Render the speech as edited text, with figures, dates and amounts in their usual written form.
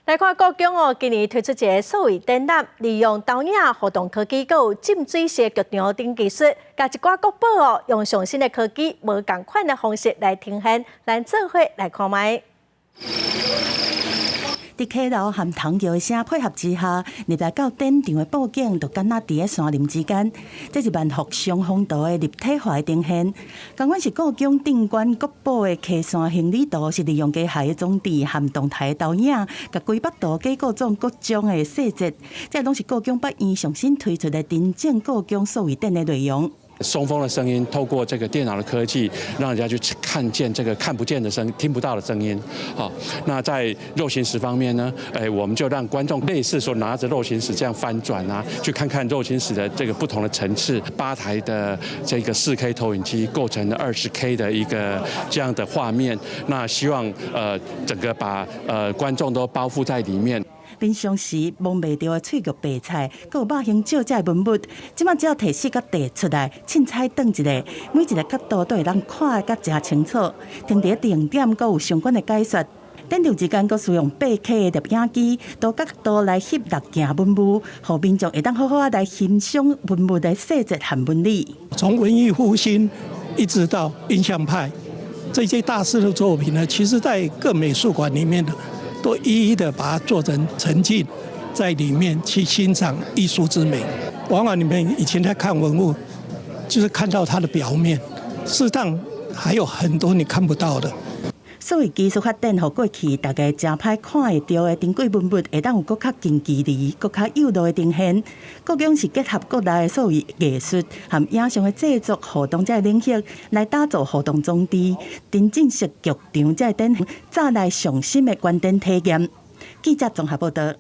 來看故宮哦，今年推出一个數位展覽，利用投影、互動科技、閣有浸水式劇場等技術，共一寡國寶哦，用上新的科技、無仝款的方式來呈現，咱做伙來看覓。佇騎樓和銅橋的聲配合之下，入來到展場的布景就敢若佇咧山林之間。這是萬福雙峰圖的立體化的呈現。仝款是故宮鎮館國寶的溪山行旅圖，是利用機械的裝置和動態的投影，共幾幅圖加各種各種的細節。這攏是故宮北院上新推出的真正故宮數位展的內容。松風的聲音透過這個電腦的科技，讓人家去看見這個看不見的聲、聽不到的聲音。好，那在肉形石方面呢？我們就讓觀眾類似說拿着肉形石這樣翻轉啊，去看看肉形石的這個不同的層次。8台的這個4K 投影機構成了20K 的一個這樣的畫面。那希望整個把觀眾都包覆在裡面。平常時摸袂著的翠玉白菜，閣有肉形少食的文物，這擺只要提視覺遞出來，凊彩轉一下，每一个角度都會當看得較誠清楚。停佇咧定點，閣有相關的解說。展場之間閣使用8K 的攝影機，多角度來翕錄件文物，予民眾會當好好仔來欣賞文物的細節和紋理。從文藝復興一直到印象派，這些大師的作品呢，其實在各美術館裡面呢，都一一的把它做成沉浸在裡面去欣賞藝術之美。往往你們以前在看文物，就是看到它的表面，事實上還有很多你看不到的。數位技術發展，予過去大家誠歹看會著的珍貴文物，會當有閣較近距離、閣較幼路的呈現。故宮是結合國內的數位藝術和影像的製作互動這个領域，來打造互動裝置，沉浸式劇場這个展，再來上新的觀展體驗。記者綜合報道。